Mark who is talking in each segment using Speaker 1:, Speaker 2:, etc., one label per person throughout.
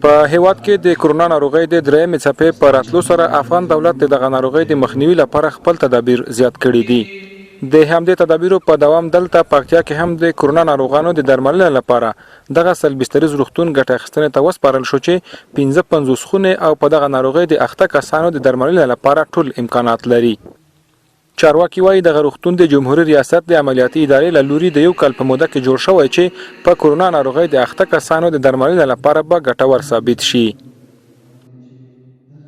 Speaker 1: په هېواد کې د کرونا ناروغۍ د درېیمې څپې په راتلو سره افغان دولت د دغه ناروغۍ د مخنیوي لپاره خپل تدابیر زیات کړي دي. د همدې تدابیرو په دوام دلته پکتیا کې هم د کرونا ناروغانو د درملنې لپاره دغه 100 بستریز روغتون ګټه اخیستنې ته وسپارل شو چې 55 خونې او په دغه ناروغۍ د اخته کسانو د درملنې لپاره ټول امکانات لري. چارواکي وايي، دغه روغتون د جمهوري ریاست د عملیاتي ادارې له لوري د یو کال په موده کې جوړ شوی چې په کرونا ناروغۍ د اخته کسانو د درملنې لپاره به ګټور ثابت شي.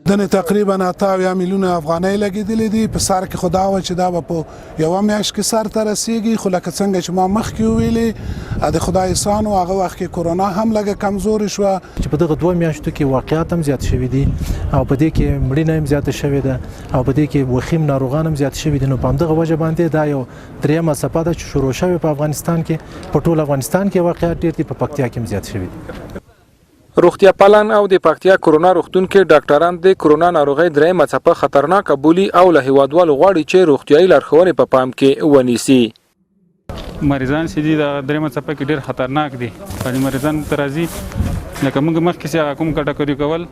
Speaker 2: دنه تقریبا 78 میلیونه افغانۍ لګېدلې دي. په سر کې خو دا وه چې دا به په یوه میاشت کې سر ته رسیږي، خو لکه څنګه چې ما مخکې وویلې د خدای احسان و، هغه وخت کې کرونا هم لږه کمزورې شوه.
Speaker 3: چې په دغه 2 میاشتو کې واقعات هم زیات شوي دي او په دې کې مړینه هم زیاته شوې ده او په دې کې وخیم ناروغان هم زیات شوي دي، نو په همدغه وجه باندې دا یو درېیمه څپه ده چې شروع شوې په افغانستان کې، په ټول افغانستان کې واقعات ډېر دي، په پکتیا کې هم زیات شوي دي.
Speaker 1: روغتیاپالان او د پکتیا کرونا روغتون کې ډاکټران د کرونا ناروغۍ درېیمه څپه خطرناکه بولي او له هیوادوالو غواړي چې روغتیايي لارښوونې په پام کې ونیسي.
Speaker 4: مریضان چې دي دا درېیمه څپه کې ډېر خطرناک دي، بعضې مریضان ته راځي لکه موږ مخکې چې هغه کوم کټګوري کول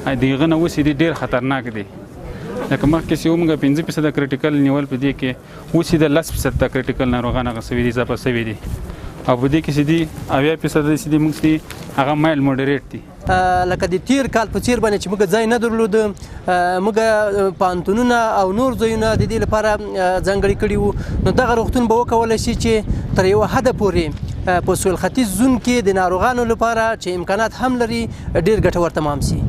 Speaker 4: د هغه نه اوس دي ډېر خطرناک دي، لکه مخکې چې موږ 5% کریټیکل نیول په دې کې اوس د 10% کریټیکل ناروغان هغه سوي دي، اضافه سوي دي، او په دې کې چې دي 70% چې دي موږ چې هغه مایل موډریټ دي.
Speaker 5: لکه د تیر کال په څیر باندې چې موږ ځای نه درلود، موږ پوهنتونونه او نور ځایونه د دې لپاره ځانګړي کړي وو، نو دغه روغتون به وکولی شي چې تر یوه حده پورې په سویل ختیځ زون کې د ناروغانو لپاره چې امکانات هم لري ډېر ګټور تمام شي.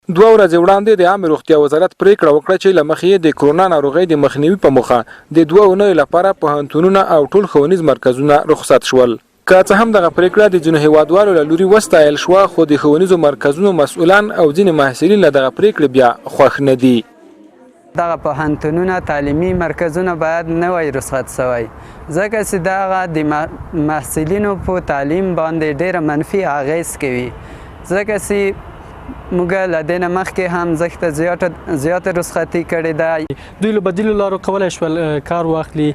Speaker 1: 2 ورځې وړاندې د عامې روغتیا وزارت پرېکړه وکړه چې له مخې یې د کرونا ناروغۍ د مخنیوي په موخه د 2 اونیو لپاره پوهنتونونه او ټول ښوونیز مرکزونه رخصت شول. که څه هم دغه پرېکړه د ځینو هیوادوالو له لوري وستایل شوه، خو د ښوونیزو مرکزونو مسؤلان او ځینې محصلین له دغه پرېکړې بیا خوښ نه دي.
Speaker 6: دغه پوهنتونونه تعلیمي مرکزونه باید نه وای رخصت شوی، ځکه چې دغه د محصلینو په تعلیم باندې ډېره منفي اغېز کوي، ځکه چې موږ له دې نه مخکې هم زښته زیاته رخصتي کړې ده.
Speaker 7: دوی له بدیلو لارو کولی شول کار واخلي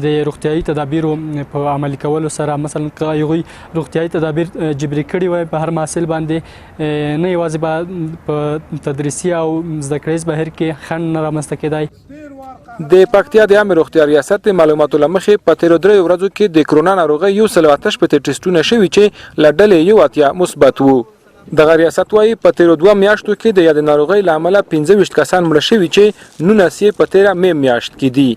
Speaker 7: د روغتیایي تدابیرو په عملي کولو سره، مثلا که هغوی روغتیایي تدابیر جبري کړي وای په هر محصل باندې، نه یوازې به په تدریسي او زده کړیز بهیر کې خنډ نه رامنځته کېدای.
Speaker 1: د پکتیا د عامې روغتیا ریاست د معلوماتو له مخې په تېرو 3 ورځو کې د کرونا ناروغۍ 168 ټیسټونه شوي چې له ډلې 81 مثبت وو. دغه ریاست وایي په تېرو 2 میاشتو کې د یادې ناروغۍ له امله 25 کسان مړه شوي چې 19 یې په تېره مې میاشت کې دي.